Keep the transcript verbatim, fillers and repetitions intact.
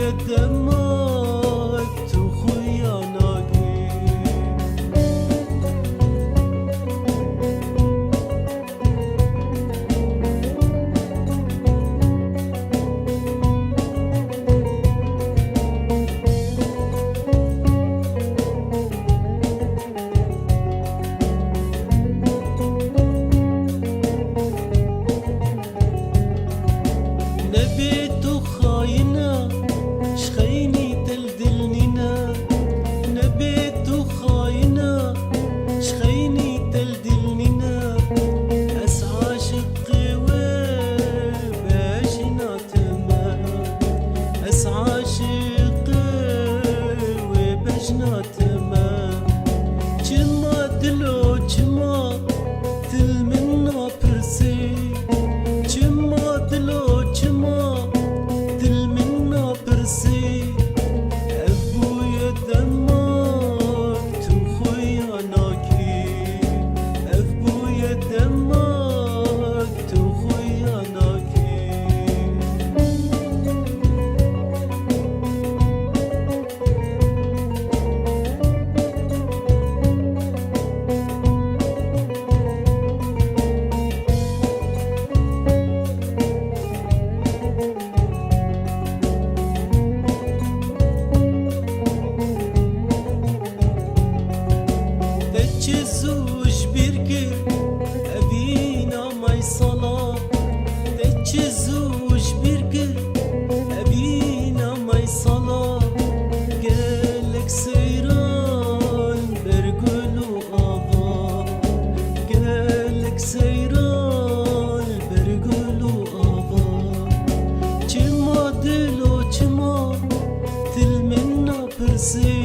Dema tu xuya nagî. Nebê tu xayîn e, ji xeynî te li dil nîne. Nebê tu xayîn e, ji xeynî te li dil nîne. Ez aşiqê wê bejna te me. Ez aşiqê wê bejna te me. Çima dilo, çima? Dil min napirsî. Çima dilo, çima? Dil min napirsî. Ev bûye dema tu xuya nakî. Ev bûye dema tu xuya nakî. Te çi zû ji bîr kir, evîna maysala. Te çi zû ji bîr kir, evîna maysala. Gelek seyran ber gul û ava. Gelek seyran ber gul û ava. Çima dilo, çima? Dil min napirsî.